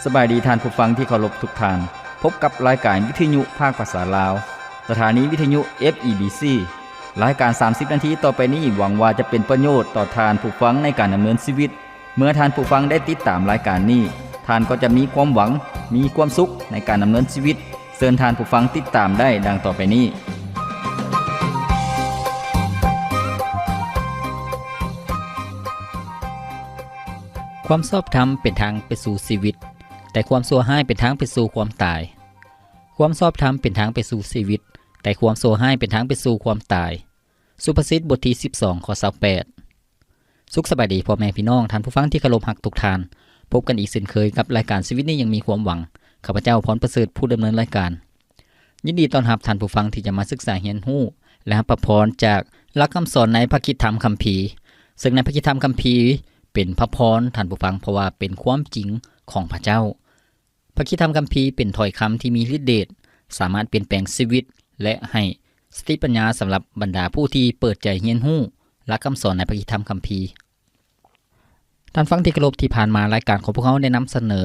ສະບາຍດີທ່ານຜູ້ຟັງທີ່ເຄົາລົບທຸກທ່ານ. ພົບກັບລາຍການວິທະຍຸພາກພາສາລາວ, ສະຖານີວິທະຍຸ ເອຟ ອີ ບີ ຊີ. ລາຍການສາມສິບນາທີຕໍ່ໄປນີ້ ຫວັງວ່າຈະເປັນປະໂຫຍດຕໍ່ທ່ານຜູ້ຟັງໃນການດຳເນີນຊີວິດ. ເມື່ອທ່ານຜູ້ຟັງໄດ້ຕິດຕາມລາຍການນີ້, ທ່ານກໍຈະມີຄວາມຫວັງ, ມີຄວາມສຸກໃນການດຳເນີນຊີວິດ. ເຊີນທ່ານຜູ້ຟັງຕິດຕາມໄດ້ດັ່ງຕໍ່ໄປນີ້. ຄວາມຊອບທຳເປັນທາງໄປສູ່ຊີວິດ, ແຕ່ຄວາມຊົ່ວຮ້າຍເປັນທາງໄປສູ່ຄວາມຕາຍ. ຄວາມຊອບທຳເປັນທາງໄປສູ່ຊີວິດ, ແຕ່ຄວາມຊົ່ວຮ້າຍເປັນທາງໄປສູ່ຄວາມຕາຍ. ສຸພາສິດ ບົດທີສິບສອງ ຂໍ້ຊາວແປດ. ສຸກສະບາຍດີພໍ່ແມ່ພີ່ນ້ອງ, ທ່ານຜູ້ຟັງທີ່ເຄົາລົບຮັກທຸກທ່ານ. ພົບກັນອີກເຊັ່ນເຄີຍກັບລາຍການຊີວິດນີ້ຍັງມີຄວາມຫວັງ. ຂ້າພະເຈົ້າ ພອນປະເສີດ ຜູ້ດຳເນີນລາຍການ. ຍິນດີຕ້ອນຮັບທ່ານຜູ້ຟັງທີ່ຈະມາສຶກສາຮຽນຮູ້ ແລະ ຮັບພະພອນຈາກຫຼັກຄຳສອນໃນພະຄຣິດທຳຄຳພີ, ເຊິ່ງໃນພະຄຣິດທຳຄຳພີເປັນພະພອນ, ທ່ານຜູ້ຟັງ, ເພາະວ່າເປັນຄວາມຈິງຂອງພະເຈົ້າ. ພະຄຣິດທຳຄຳພີເປັນຖ້ອຍຄຳທີ່ມີລິດເດດ, ສາມາດປ່ຽນແປງຊີວິດ ແລະ ໃຫ້ສະຕິປັນຍາສຳລັບບັນດາຜູ້ທີ່ເປີດໃຈຮຽນຮູ້ຫຼັກຄຳສອນໃນພະຄຣິດທຳຄຳພີ. ທ່ານຟັງທີ່ເຄົາລົບ, ທີ່ຜ່ານມາລາຍການຂອງພວກເຮົາໄດ້ນຳສະເໜີ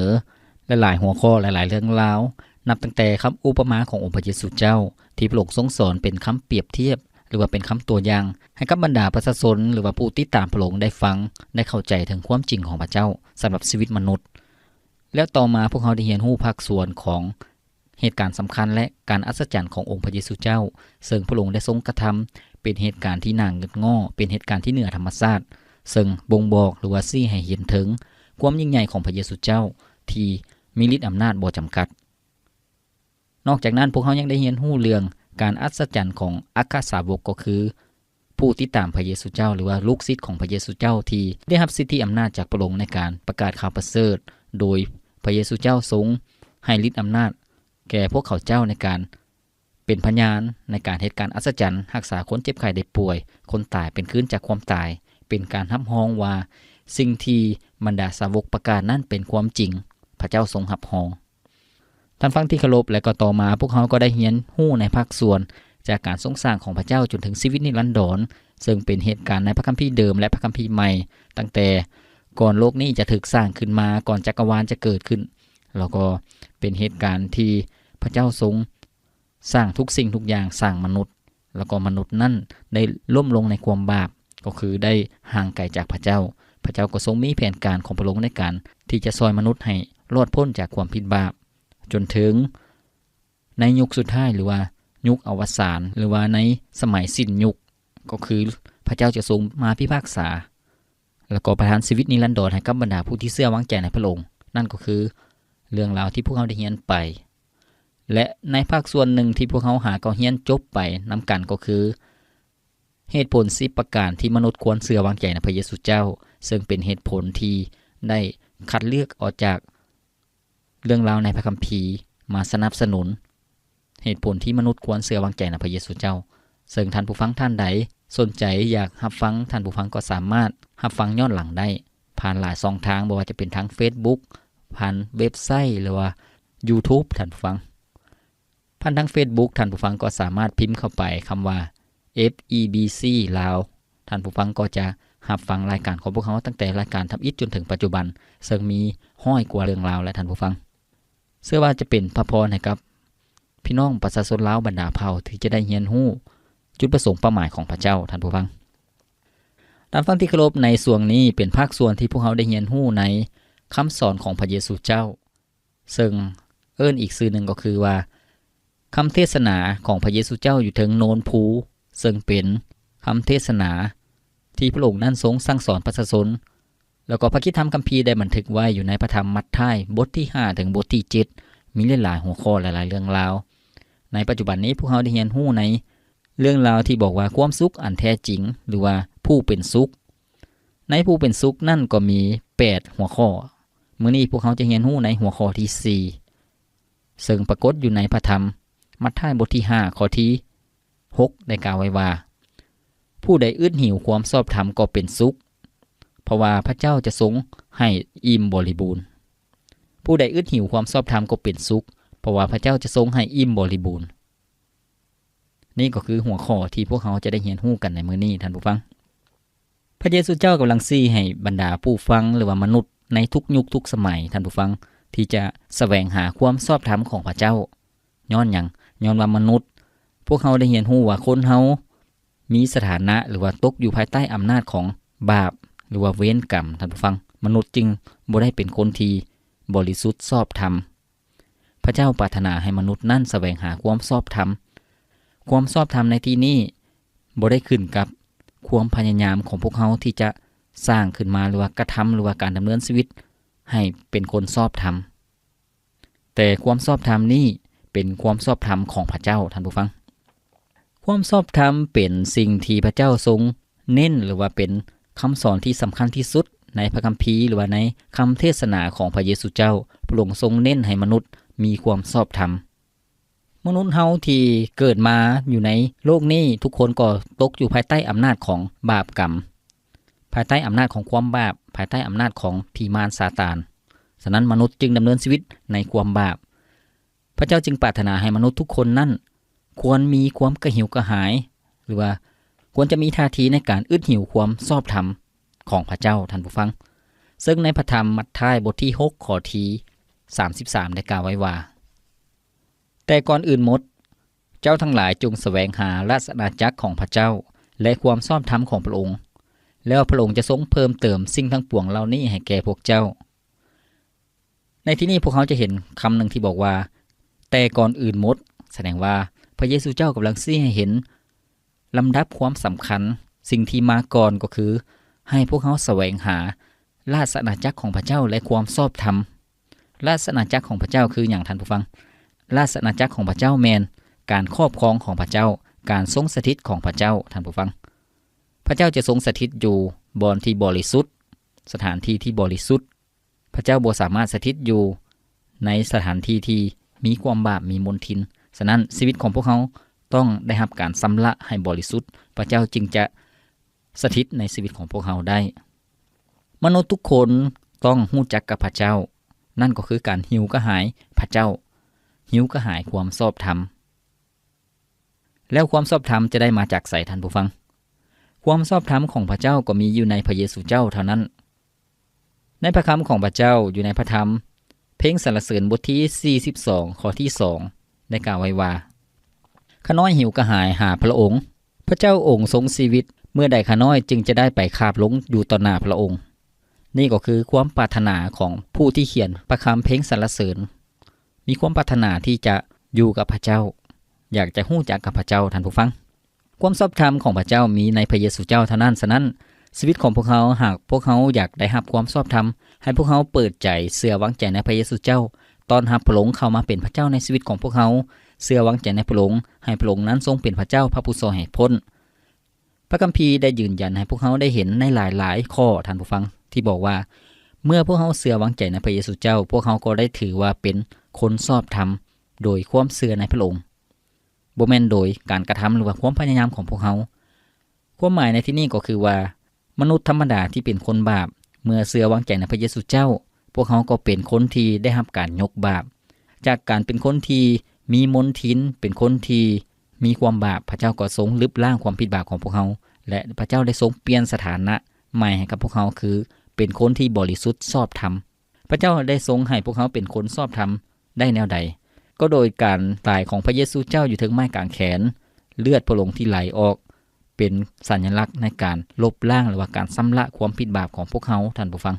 ຫຼາຍໆຫົວຂໍ້, ຫຼາຍໆເລື່ອງລາວ, ນັບຕັ້ງແຕ່ຄຳອຸປະມາຂອງອົງພະເຢຊູເຈົ້າ ທີ່ພະອົງຊົງສອນເປັນຄຳປຽບທຽບ ຫຼືວ່າເປັນຄຳຕົວຢ່າງ ໃຫ້ກັບບັນດາປະຊາຊົນ ຫຼືວ່າຜູ້ຕິດຕາມພະອົງໄດ້ຟັງ, ໄດ້ເຂົ້າໃຈເຖິງຄວາມຈິງຂອງພະເຈົ້າສຳລັບຊີວິດມະນຸດ. ແລ້ວຕໍ່ມາພວກເຮົາໄດ້ຮຽນຮູ້ພາກສ່ວນຂອງເຫດການສຳຄັນ ແລະ ການອັດສະຈັນຂອງອົງພະເຢຊູເຈົ້າ, ເຊິ່ງພະອົງໄດ້ຊົງກະທຳເປັນເຫດການທີ່ໜ້າງຶດງໍ້, ເປັນເຫດການທີ່ເໜືອທຳມະຊາດ, ເຊິ່ງບົ່ງບອກ ຫຼືວ່າຊີ້ໃຫ້ເຫັນເຖິງຄວາມຍິ່ງໃຫຍ່ຂອງພະເຢຊູເຈົ້າທີ່ມີລິດອຳນາດບໍ່ຈຳກັດ. ນອກຈາກນັ້ນ, ພວກເຮົາຍັງໄດ້ຮຽນຮູ້ເລື່ອງການອັດສະຈັນຂອງອັກຄະສາວົກ, ກໍຄື ຜູ້ຕິດຕາມພະເຢຊູເຈົ້າ ຫຼືວ່າລູກສິດຂອງພະເຢຊູເຈົ້າ ທີ່ໄດ້ຮັບສິດທິອຳນາດຈາກພະອົງໃນການປະກາດຂ່າວປະເສີດ, ໂດຍພະເຢຊູເຈົ້າຊົງໃຫ້ລິດອຳນາດແກ່ພວກເຂົາເຈົ້າໃນການເປັນພະຍານ, ໃນການເຮັດການອັດສະຈັນ, ຮັກສາຄົນເຈັບໄຂ້ໄດ້ປ່ວຍ, ຄົນຕາຍເປັນຄືນຈາກຄວາມຕາຍ, ເປັນການຮັບຮອງວ່າສິ່ງທີ່ບັນດາສາວົກປະກາດນັ້ນເປັນຄວາມຈິງ, ພະເຈົ້າຊົງຮັບຮອງ. ທ່ານຟັງທີ່ເຄົາລົບ, ແລະ ກໍຕໍ່ມາພວກເຮົາກໍໄດ້ຮຽນຮູ້ໃນພາກສ່ວນຈາກການຊົງສ້າງຂອງພະເຈົ້າຈົນເຖິງຊີວິດນິລັນດອນ, ເຊິ່ງເປັນເຫດການໃນພະຄຳພີເດີມ ແລະ ພະຄຳພີໃໝ່, ຕັ້ງແຕ່ກ່ອນໂລກນີ້ຈະຖືກສ້າງຂຶ້ນມາ, ກ່ອນຈັກກະວານຈະເກີດຂຶ້ນ, ແລ້ວກໍເປັນເຫດການທີ່ພະເຈົ້າຊົງ ສ້າງທຸກສິ່ງທຸກຢ່າງ, ສ້າງມະນຸດ, ແລ້ວກໍມະນຸດນັ້ນໄດ້ລົ້ມລົງໃນຄວາມບາບ, ກໍຄືໄດ້ຫ່າງໄກຈາກພະເຈົ້າ. ພະເຈົ້າກໍຊົງມີແຜນການຂອງພະອົງໃນການທີ່ຈະຊ່ອຍມະນຸດໃຫ້ລອດພົ້ນຈາກຄວາມຜິດບາບ, ຈົນເຖິງໃນຍຸກສຸດທ້າຍ ຫຼືວ່າຍຸກອະວະສານ ຫຼືວ່າໃນສະໄໝສິ້ນຍຸກ, ກໍຄືພະເຈົ້າຈະຊົງມາພິພາກສາ ແລ້ວກໍປະທານຊີວິດນິລັນດອນໃຫ້ກັບບັນດາຜູ້ທີ່ເຊື່ອວາງໃຈໃນພະອົງ. ນັ້ນກໍຄືເລື່ອງລາວທີ່ພວກເຮົາໄດ້ຮຽນໄປ. ແລະ ໃນພາກສ່ວນໜຶ່ງທີ່ພວກເຮົາຫາກໍຮຽນຈົບໄປນຳກັນກໍຄື ເຫດຜົນສິບປະການທີ່ມະນຸດຄວນເຊື່ອວາງໃຈໃນພະເຢຊູເຈົ້າ, ເຊິ່ງເປັນເຫດຜົນທີ່ໄດ້ຄັດເລືອກອອກຈາກເລື່ອງລາວໃນພະຄຳພີມາສະໜັບສະໜູນ ເຫດຜົນທີ່ມະນຸດຄວນເຊື່ອວາງໃຈໃນພະເຢຊູເຈົ້າ. ເຊິ່ງທ່ານຜູ້ຟັງທ່ານໃດສົນໃຈຢາກຮັບຟັງ, ທ່ານຜູ້ຟັງກໍສາມາດຮັບຟັງຍ້ອນຫຼັງໄດ້ ຜ່ານຫຼາຍຊ່ອງທາງ, ບໍ່ວ່າຈະເປັນທາງເຟສບຸກ, ຜ່ານເວັບໄຊ ຫຼືວ່າຢູທູບ, ທ່ານຜູ້ຟັງ. ຜ່ານທາງເຟສບຸກ, ທ່ານຜູ້ຟັງກໍສາມາດພິມເຂົ້າໄປຄຳວ່າ ເອຟ ອີ ບີ ຊີ ລາວ. ທ່ານຜູ້ຟັງກໍຈະຮັບຟັງລາຍການຂອງພວກເຮົາຕັ້ງແຕ່ລາຍການທຳອິດຈົນເຖິງປັດຈຸບັນ, ເຊິ່ງມີຮ້ອຍກວ່າເລື່ອງລາວແຫຼະ ທ່ານຜູ້ຟັງ. ເຊື່ອວ່າຈະເປັນພະພອນໃຫ້ກັບພີ່ນ້ອງປະຊາຊົນລາວບັນດາເຜົ່າທີ່ຈະໄດ້ຮຽນຮູ້ຈຸດປະສົງເປົ້າໝາຍຂອງພະເຈົ້າ, ທ່ານຜູ້ຟັງ. ທ່ານຟັງທີ່ເຄົາລົບ, ໃນຊ່ວງນີ້ເປັນພາກສ່ວນທີ່ພວກເຮົາໄດ້ຮຽນຮູ້ໃນຄຳສອນຂອງພະເຢຊູເຈົ້າ, ເຊິ່ງເອີ້ນອີກຊື່ໜຶ່ງກໍຄືວ່າ ຄຳເທດສະໜາຂອງພະເຢຊູເຈົ້າຢູ່ເທິງໂນນພູ, ເຊິ່ງເປັນຄຳເທດສະໜາທີ່ພະອົງນັ້ນຊົງສັ່ງສອນປະຊາຊົນ. ແລ້ວກໍພະຄຣິດທຳຄຳພີໄດ້ບັນທຶກໄວ້ຢູ່ໃນພະທຳມັດທາຍ ບົດທີຫ້າເຖິງບົດທີເຈັດ, ມີຫຼາຍໆຫົວຂໍ້, ຫຼາຍໆເລື່ອງລາວ. ໃນປັດຈຸບັນນີ້ພວກເຮົາໄດ້ຮຽນຮູ້ໃນເລື່ອງລາວທີ່ບອກວ່າ ຄວາມສຸກອັນແທ້ຈິງ ຫຼືວ່າຜູ້ເປັນສຸກ. ໃນຜູ້ເປັນສຸກນັ້ນກໍມີແປດຫົວຂໍ້. ມື້ນີ້ພວກເຮົາຈະຮຽນຮູ້ໃນຫົວຂໍ້ທີສີ່ ເຊິ່ງປາກົດຢູ່ໃນພະທຳມັດທາຍບົດທີຫ້າ ຂໍ້ທີຫົກ ໄດ້ກ່າວໄວ້ວ່າ ຜູ້ໃດອຶດຫິວຄວາມຊອບທຳກໍເປັນສຸກ, ເພາະວ່າພະເຈົ້າຈະຊົງໃຫ້ອີ່ມບໍລິບູນ. ຜູ້ໃດອຶດຫິວຄວາມຊອບທຳກໍເປັນສຸກ, ເພາະວ່າພະເຈົ້າຈະຊົງໃຫ້ອີ່ມບໍລິບູນ. ນີ້ກໍຄືຫົວຂໍ້ທີ່ພວກເຮົາຈະໄດ້ຮຽນຮູ້ກັນໃນມື້ນີ້, ທ່ານຜູ້ຟັງ. ພະເຢຊູເຈົ້າກຳລັງຊີ້ໃຫ້ບັນດາຜູ້ຟັງ ຫຼືວ່າມະນຸດໃນທຸກຍຸກທຸກສະໄໝ, ທ່ານຜູ້ຟັງ, ທີ່ຈະສະແຫວງຫາຄວາມຊອບທຳຂອງພະເຈົ້າ. ຍ້ອນຫຍັງ? ຍ້ອນວ່າມະນຸດ, ພວກເຮົາໄດ້ຮຽນຮູ້ວ່າຄົນເຮົາມີສະຖານະ ຫຼືວ່າຕົກຢູ່ພາຍໃຕ້ອຳນາດຂອງບາບ ຫຼືວ່າເວນກຳ, ທ່ານຜູ້ຟັງ. ມະນຸດຈຶ່ງບໍ່ໄດ້ເປັນຄົນທີ່ບໍລິສຸດຊອບທຳ. ພະເຈົ້າປາດຖະໜາໃຫ້ມະນຸດນັ້ນສະແຫວງຫາຄວາມຊອບທຳ. ຄວາມຊອບທຳໃນທີ່ນີ້ບໍ່ໄດ້ຂຶ້ນກັບຄວາມພະຍາຍາມຂອງພວກເຮົາທີ່ຈະສ້າງຂຶ້ນມາ ຫຼືວ່າກະທຳ ຫຼືວ່າການດຳເນີນຊີວິດໃຫ້ເປັນຄົນຊອບທຳ. ແຕ່ຄວາມຊອບທຳນີ້ເປັນຄວາມຊອບທຳຂອງພະເຈົ້າ, ທ່ານຜູ້ຟັງ. ຄວາມຊອບທຳເປັນສິ່ງທີ່ພະເຈົ້າຊົງເນັ້ນ ຫຼືວ່າເປັນຄຳສອນທີ່ສຳຄັນທີ່ສຸດໃນພະຄຳພີ ຫຼືວ່າໃນຄຳເທດສະໜາຂອງພະເຢຊູເຈົ້າ. ພະອົງຊົງເນັ້ນໃຫ້ມະນຸດມີຄວາມຊອບທຳ. ມະນຸດເຮົາທີ່ເກີດມາຢູ່ໃນໂລກນີ້ ທຸກຄົນກໍຕົກຢູ່ພາຍໃຕ້ອຳນາດຂອງບາບກຳ, ພາຍໃຕ້ອຳນາດຂອງຄວາມບາບ, ພາຍໃຕ້ອຳນາດຂອງຜີມານຊາຕານ. ສະນັ້ນ ມະນຸດຈຶ່ງດຳເນີນຊີວິດໃນຄວາມບາບ. ພະເຈົ້າຈຶ່ງປາດຖະໜາໃຫ້ມະນຸດທຸກຄົນນັ້ນຄວນມີຄວາມກະຫິວກະຫາຍ ຫຼືວ່າຄວນຈະມີທ່າທີໃນການອຶດຫິວຄວາມຊອບທຳຂອງພະເຈົ້າ, ທ່ານຜູ້ຟັງ. ເຊິ່ງໃນພະທຳມັດທາຍບົດທີຫົກ ຂໍ້ທີສາມສິບສາມ ໄດ້ກ່າວໄວ້ວ່າ, ແຕ່ກ່ອນອື່ນໝົດ, ເຈົ້າທັງຫຼາຍຈົ່ງສະແຫວງຫາລາຊະອານາຈັກຂອງພະເຈົ້າ ແລະ ຄວາມຊອບທຳຂອງພະອົງ, ແລ້ວພະອົງຈະຊົງເພີ່ມເຕີມສິ່ງທັງປວງເຫຼົ່ານີ້ໃຫ້ແກ່ພວກເຈົ້າ. ໃນທີ່ນີ້ພວກເຮົາຈະເຫັນຄຳໜຶ່ງທີ່ບອກວ່າ ແຕ່ກ່ອນອື່ນໝົດ, ສະແດງວ່າພະເຢຊູເຈົ້າກຳລັງຊີ້ໃຫ້ເຫັນລຳດັບຄວາມສຳຄັນ. ສິ່ງທີ່ມາກ່ອນກໍຄືໃຫ້ພວກເຮົາສະແຫວງຫາລາຊະອານາຈັກຂອງພະເຈົ້າ ແລະ ຄວາມຊອບທຳ. ລາຊະອານາຈັກຂອງພະເຈົ້າຄືຫຍັງ, ທ່ານຜູ້ຟັງ? ລາຊະອານາຈັກຂອງພະເຈົ້າແມ່ນການຄອບຄອງຂອງພະເຈົ້າ, ການຊົງສະຖິດຂອງພະເຈົ້າ, ທ່ານຜູ້ຟັງ. ພະເຈົ້າຈະຊົງສະຖິດຢູ່ບ່ອນທີ່ບໍລິສຸດ, ສະຖານທີ່ທີ່ບໍລິສຸດ. ພະເຈົ້າບໍ່ສາມາດສະຖິດຢູ່ໃນສະຖານທີ່ທີ່ມີຄວາມບາບ, ມີມົນທິນ. ສະນັ້ນ ຊີວິດຂອງພວກເຮົາຕ້ອງໄດ້ຮັບການຊຳລະໃຫ້ບໍລິສຸດ, ພະເຈົ້າຈຶ່ງຈະສະຖິດໃນຊີວິດຂອງພວກເຮົາໄດ້. ມະນຸດທຸກຄົນຕ້ອງຮູ້ຈັກກັບພະເຈົ້າ, ນັ້ນກໍຄືການຫິວກະຫາຍພະເຈົ້າ, ຫິວກະຫາຍຄວາມຊອບທຳ. ແລ້ວຄວາມຊອບທຳຈະໄດ້ມາຈາກໃສ, ທ່ານຜູ້ຟັງ? ຄວາມຊອບທຳຂອງພະເຈົ້າກໍມີຢູ່ໃນພະເຢຊູເຈົ້າເທົ່ານັ້ນ. ໃນພະຄຳຂອງພະເຈົ້າ ຢູ່ໃນພະທຳເພງສັນລະເສີນບົດທີສີ່ສິບສອງ ຂໍ້ທີສອງ ໄດ້ກ່າວໄວ້ວ່າ, ຂ້ານ້ອຍຫິວກະຫາຍຫາພະອົງ, ພະເຈົ້າອົງຊົງຊີວິດ, ເມື່ອໃດຂ້ານ້ອຍຈຶ່ງຈະໄດ້ໄປຄາບລົງຢູ່ຕໍ່ໜ້າພະອົງ. ນີ້ກໍຄືຄວາມປາດຖະໜາຂອງຜູ້ທີ່ຂຽນພະຄຳເພງສັນລະເສີນ. ມີຄວາມປາດຖະໜາທີ່ຈະຢູ່ກັບພະເຈົ້າ, ຢາກຈະຮູ້ຈັກກັບພະເຈົ້າ, ທ່ານຜູ້ຟັງ. ຄວາມຊອບທຳຂອງພະເຈົ້າມີໃນພະເຢຊູເຈົ້າເທົ່ານັ້ນ. ສະນັ້ນ, ຊີວິດຂອງພວກເຮົາ, ຫາກພວກເຮົາຢາກໄດ້ຮັບຄວາມຊອບທຳ, ໃຫ້ພວກເຮົາເປີດໃຈເຊື່ອວາງໃຈໃນພະເຢຊູເຈົ້າ, ຕ້ອນຮັບພະອົງເຂົ້າມາເປັນພະເຈົ້າໃນຊີວິດຂອງພວກເຮົາ, ເຊື່ອວາງໃຈໃນພະອົງ, ໃຫ້ພະອົງນັ້ນຊົງເປັນພະເຈົ້າ, ພະຜູ້ຊ່ວຍໃຫ້ພົ້ນ. ພະຄຳພີໄດ້ຢືນຢັນໃຫ້ພວກເຮົາໄດ້ເຫັນໃນຫຼາຍໆຂໍ້, ທ່ານຜູ້ຟັງ, ທີ່ບອກວ່າ ເມື່ອພວກເຮົາເຊື່ອວາງໃຈໃນພະເຢຊູເຈົ້າ, ພວກເຮົາກໍໄດ້ຖືວ່າເປັນຄົນຊອບທຳໂດຍຄວາມເຊື່ອໃນພະອົງ, ບໍ່ແມ່ນໂດຍການກະທຳ ຫຼືວ່າຄວາມພະຍາຍາມຂອງພວກເຮົາ. ຄວາມໝາຍໃນທີ່ນີ້ກໍຄືວ່າ ມະນຸດທຳມະດາທີ່ເປັນຄົນບາບ, ເມື່ອເຊື່ອວາງໃຈໃນພະເຢຊູເຈົ້າ, ພວກເຮົາກໍເປັນຄົນທີ່ໄດ້ຮັບການຍົກບາບ. ຈາກການເປັນຄົນທີ່ມີມົນທິນ, ເປັນຄົນທີ່ມີຄວາມບາບ, ພະເຈົ້າກໍຊົງລຶບລ້າງຄວາມຜິດບາບຂອງພວກເຮົາ, ແລະ ພະເຈົ້າໄດ້ຊົງປ່ຽນສະຖານະໃໝ່ໃຫ້ກັບພວກເຮົາ, ຄືເປັນຄົນທີ່ບໍລິສຸດຊອບທຳ. ພະເຈົ້າໄດ້ຊົງໃຫ້ພວກເຮົາເປັນຄົນຊອບທຳໄດ້ແນວໃດ? ກໍໂດຍການຕາຍຂອງພະເຢຊູເຈົ້າຢູ່ເທິງໄມ້ກາງແຂນ, ເລືອດພະອົງທີ່ໄຫຼອອກ ເປັນສັນຍະລັກໃນການລົບລ້າງ ຫຼືວ່າການຊຳລະຄວາມຜິດບາບຂອງພວກເຮົາ, ທ່ານຜູ້ຟັງ.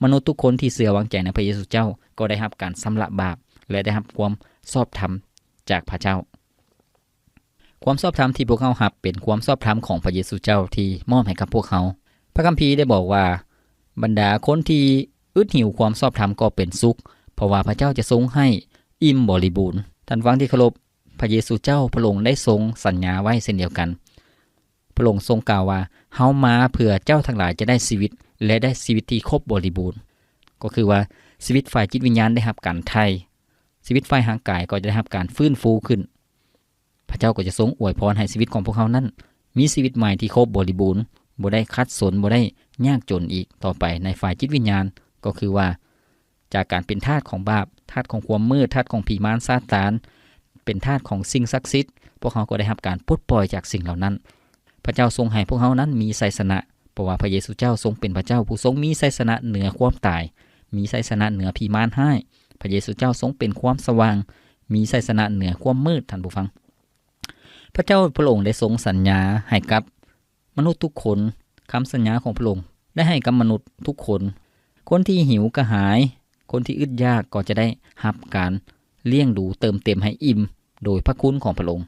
ມະນຸດທຸກຄົນທີ່ເຊື່ອວາງໃຈໃນພະເຢຊູເຈົ້າ ກໍໄດ້ຮັບການຊຳລະບາບ ແລະ ໄດ້ຮັບຄວາມຊອບທຳຈາກພະເຈົ້າ. ຄວາມຊອບທຳທີ່ພວກເຮົາຮັບເປັນຄວາມຊອບທຳຂອງພະເຢຊູເຈົ້າທີ່ມອບໃຫ້ກັບພວກເຮົາ. ພະຄຳພີໄດ້ບອກວ່າ, ບັນດາຄົນທີ່ອຶດຫິວຄວາມຊອບທຳກໍເປັນສຸກ, ເພາະວ່າພະເຈົ້າຈະຊົງໃຫ້ອີ່ມບໍລິບູນ. ທ່ານຟັງທີ່ເຄົາລົບ, ພະເຢຊູເຈົ້າພະອົງໄດ້ຊົງສັນຍາໄວ້ເຊັ່ນດຽວກັນ. ພະອົງຊົງກ່າວວ່າ, ເຮົາມາເພື່ອເຈົ້າທັງຫຼາຍຈະໄດ້ຊີວິດ ແລະ ໄດ້ຊີວິດທີ່ຄົບບໍລິບູນ. ກໍຄືວ່າຊີວິດຝ່າຍຈິດວິນຍານໄດ້ຮັບການໄຖ່, ຊີວິດຝ່າຍຮ່າງກາຍກໍຈະໄດ້ຮັບການຟື້ນຟູຂຶ້ນ. ພະເຈົ້າກໍຈະຊົງອວຍພອນໃຫ້ຊີວິດຂອງພວກເຮົານັ້ນ ມີຊີວິດໃໝ່ທີ່ຄົບບໍລິບູນ, ບໍ່ໄດ້ຂັດສົນ, ບໍ່ໄດ້ຍາກຈົນອີກຕໍ່ໄປໃນຝ່າຍຈິດວິນຍານ, ກໍຄືວ່າ ຈາກການເປັນທາດຂອງບາບ, ທາດຂອງຄວາມມືດ, ທາດຂອງຜີມານຊາຕານ, ເປັນທາດຂອງສິ່ງສັກສິດ, ພວກເຮົາກໍໄດ້ຮັບການປົດປ່ອຍຈາກສິ່ງເຫຼົ່ານັ້ນ. ພະເຈົ້າຊົງໃຫ້ພວກເຮົານັ້ນມີໄຊຊະນະ, ເພາະວ່າພະເຢຊູເຈົ້າຊົງເປັນພະເຈົ້າຜູ້ຊົງມີໄຊຊະນະເໜືອຄວາມຕາຍ, ມີໄຊຊະນະເໜືອຜີມານຮ້າຍ, ພະເຢຊູເຈົ້າຊົງເປັນຄວາມສະຫວ່າງ, ມີໄຊຊະນະເໜືອຄວາມມືດ, ທ່ານຜູ້ຟັງ. ພະເຈົ້າພະອົງໄດ້ຊົງສັນຍາໃຫ້ກັບມະນຸດທຸກຄົນ. ຄຳສັນຍາຂອງພະອົງໄດ້ໃຫ້ກັບມະນຸດທຸກຄົນ. ຄົນທີ່ຫິວກະຫາຍ, ຄົນທີ່ອຶດຢາກກໍຈະໄດ້ຮັບການລ້ຽງດູເຕີມເຕັມໃຫ້ອີ່ມໂດຍພະຄຸນຂອງພະອົງ.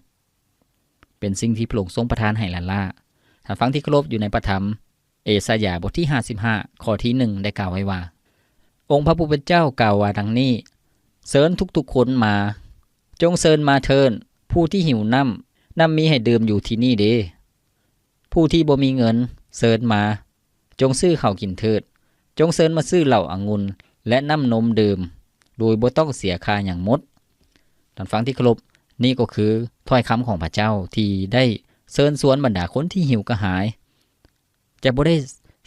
ເປັນສິ່ງທີ່ພະອົງຊົງປະທານໃຫ້ລ້າໆ. ທ່ານຟັງທີ່ເຄົາລົບ, ຢູ່ໃນພະທຳເອສາຍາບົດທີຫ້າສິບຫ້າ ຂໍ້ທີໜຶ່ງ ໄດ້ກ່າວໄວ້ວ່າ, ອົງພະຜູ້ເປັນເຈົ້າກ່າວວ່າດັ່ງນີ້, ເຊີນທຸກໆຄົນມາ, ຈົ່ງເຊີນມາເທີ້ນ, ຜູ້ທີ່ຫິວນ້ຳ, ນ້ຳມີໃຫ້ດື່ມຢູ່ທີ່ນີ້ເດ. ຜູ້ທີ່ບໍ່ມີເງິນ, ເຊີນມາ, ຈົ່ງຊື້ເຂົ້າກິນເທີດ, ຈົ່ງເຊີນມາຊື້ເຫຼົ້າອະງຸ່ນ ແລະ ນ້ຳນົມດື່ມ ໂດຍບໍ່ຕ້ອງເສຍຄ່າຫຍັງໝົດ. ທ່ານຟັງທີ່ເຄົາລົບ, ນີ້ກໍຄືຖ້ອຍຄຳຂອງພະເຈົ້າທີ່ໄດ້ເຊີນຊວນບັນດາຄົນທີ່ຫິວກະຫາຍ ຈະບໍ່ໄດ້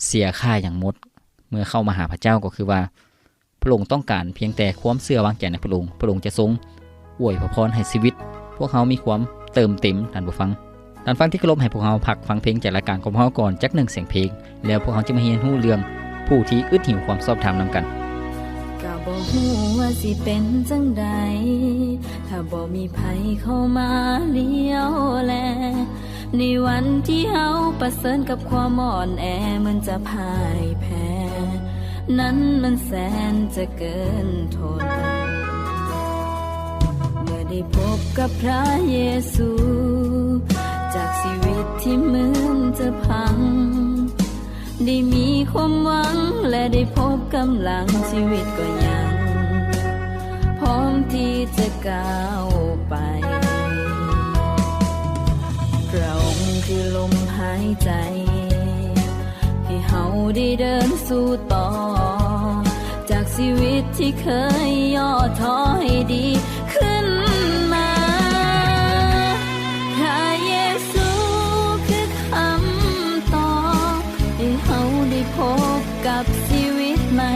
ເສຍຄ່າຫຍັງໝົດ. ເມື່ອເຂົ້າມາຫາພະເຈົ້າກໍຄືວ່າ ພະອົງຕ້ອງການພຽງແຕ່ຄວາມເຊື່ອວາງໃຈໃນພະອົງ, ພະອົງຈະຊົງອວຍພະພອນໃຫ້ຊີວິດພວກເຮົາມີຄວາມເຕີມເຕັມ. ທ່ານຜູ້ຟັງ, ທ່ານຟັງທີ່ເຄົາລົບ, ໃຫ້ພວກເຮົາພັກຟັງເພງຈາກລາຍການຂອງພວກເຮົາກ່ອນຈັກໜຶ່ງສຽງເພງ, ແລ້ວພວກເຮົາຈະມາຮຽນຮູ້ເລື່ອງຜູ້ທີ່ອຶດຫິວຄວາມຊອບທຳນຳກັນ. ກໍບໍ່ຮູ້ວ່າຊິເປັນຈັ່ງໃດ ຖ້າບໍ່ມີໃຜເຂົ້າມາລ້ຽວແລ. ໃນວັນທີ່ເຮົາປະເຊີນກັບຄວາມອ່ອນແອ ເໝືອນຈະພ່າຍແພ້ ນັ້ນມັນແສນຈະເກີນທົນ. ເມື່ອໄດ້ພົບກັບພະເຢຊູ ຈາກຊີວິດທີ່ເໝືອນຈະພັງ ໄດ້ມີຄວາມຫວັງ ແລະ ໄດ້ພົບກຳລັງ, ຊີວິດກໍຍັງພ້ອມທີ່ຈະກ້າວໄປ. ພະອົງຄືລົມຫາຍໃຈ ໃຫ້ເຮົາໄດ້ເດີນສູ້ຕໍ່ ຈາກຊີວິດທີ່ເຄີຍຫຍໍ້ທໍ້ໃຫ້ດີຂຶ້ນມາ. ພະເຢຊູຄືຄຳຕອບ ໃຫ້ເຮົາໄດ້ພົບກັບຊີວິດໃໝ່,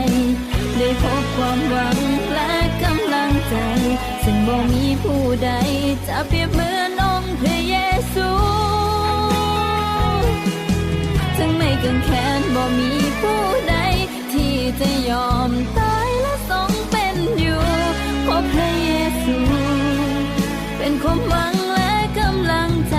ໄດ້ພົບຄວາມຫວັງ ແລະ ກຳລັງໃຈ ເຊິ່ງບໍ່ມີຜູ້ໃດຈະປຽບເໝືອນອົງພະເຢຊູ. ເຖິງໄມ້ກາງແຂນ ບໍ່ມີຜູ້ໃດທີ່ຈະຍອມຕາຍ ແລະ ຊົງເປັນຢູ່ ເພາະພະເຢຊູເປັນຄວາມຫວັງ ແລະ ກຳລັງໃຈ.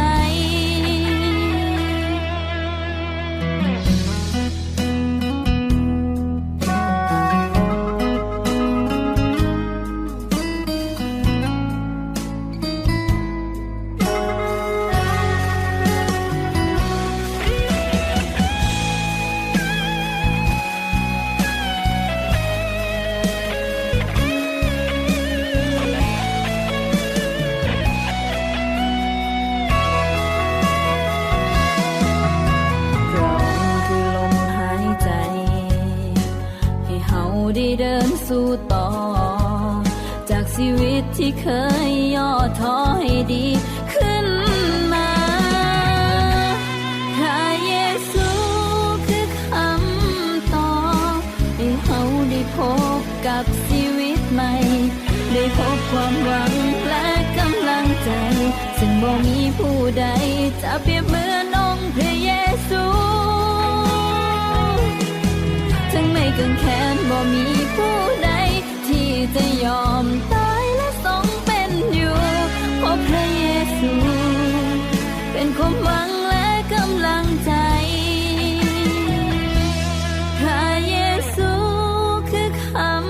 ພະອົງຄືລົມຫາຍໃຈ ໃຫ້ເຮົາໄດ້ເດີນສູ້ຕໍ່ ຈາກຊີວິດທີ່ເຄີຍຫຍໍ້ທໍ້ໃຫ້ດີຂຶ້ນມາ. ພະເຢຊູຄືຄຳຕອບ ໃຫ້ເຮົາໄດ້ພົບກັບຊີວິດໃໝ່, ໄດ້ພົບຄວາມຫວັງ ແລະ ກຳລັງໃຈ ເຊິ່ງບໍ່ມີຜູ້ໃດຈະປຽບເໝືອນອົງພະເຢຊູ. ເຖິງໄມ້ກາງແຂນ ບໍ່ມີຜູ້ໃດທີ່ຈະຍອມຕາຍ ແລະ ຊົງເປັນຢູ່ ເພາະພະເຢຊູເປັນຄວາມຫວັງ ແລະ ກຳລັງໃຈ. ພະເຢຊູຄືຄຳ